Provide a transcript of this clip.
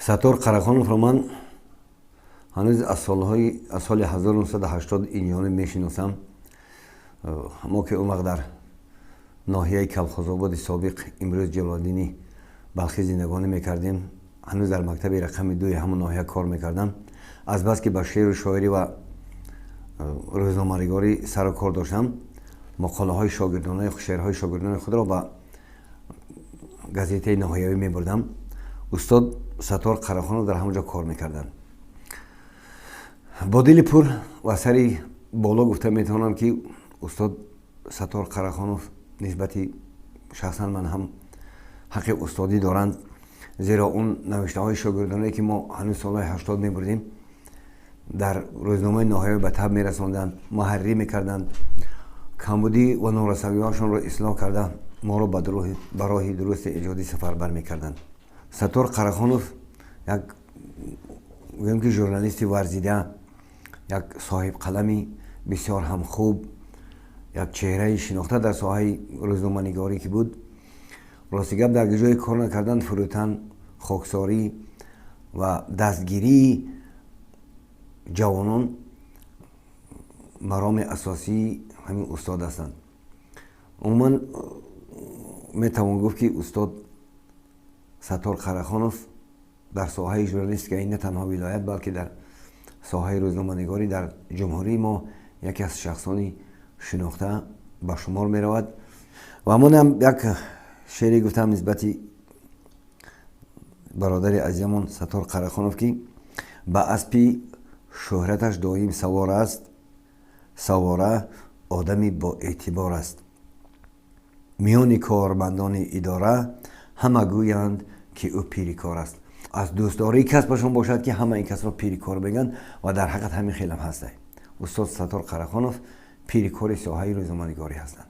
Саттор Қарахоновро ман ҳанӯз аз солҳои аз соли 1980 инҷониб мешиносам. Мо ки он вақт дар ноҳияи Калхозободи собиқ, имрӯз Ҷалолиддини Балхӣ, зиндагонӣ мекардем, ҳанӯз дар мактаби рақами дуи ҳамон ноҳия кор мекардам. Азбаски ба шеъру шоирӣ ва рӯзноманигорӣ сару кор доштам, мақолаҳои шогирдонаи, шеърҳои шогирдони худро ба газетаи ноҳиявӣ мебурдам. Устод Саттор Қарахонов дар ҳамон ҷо кор мекарданд. Бо дили пур ва сари боло гуфта метавонам, ки устод Саттор Қарахонов нисбати шахсан ман ҳам ҳаққи устодӣ доранд, зеро он навиштаҳои шогирдонае, ки мо ҳанӯз солҳои 80 мебурдем, дар рӯзномаи ноҳиявӣ ба таб мерасонданд, муҳаррирӣ мекарданд, камбудӣ ва норасавиҳошонро ислоҳ карда, моро ба роҳи дурусти эҷодӣ сафарбар мекарданд. Саттор Қарахонов як, гӯем ки, журналисти варзида, як соҳибқалами бисёр ҳам хуб, як чеҳраи шинохта дар соҳаи рӯзноманигорӣ ки буд. Рости гап, дар ҷое кор накардан, фурӯтан, хоксорӣ ва дастгирии ҷавонон мароми асосии ҳамин устод ҳастанд. Умуман, метавон гуфт, ки устод Саттор Қарахонов дар соҳаи журналистикаи на танҳо вилоят, балки дар соҳаи рӯзноманигорӣ дар ҷумҳурии мо яке аз шахсони шинохта ба шумор меравад. Ва ҳамонам як шеъре гуфтам нисбати бародари азизамон Саттор Қарахонов, ки ба аспи шӯҳраташ доим савор аст, савора одами боэътибор аст, миёни кормандони идора ҳама гӯянд, ки ӯ пири кор аст. Аз дӯстдории касбашон бошад, ки ҳама ин касро пири кор мегӯянд, ва дар ҳақиқат ҳамин хелам ҳастай. Устод Саттор Қарахонов пири кори соҳаи рӯзноманигорӣ ҳастанд.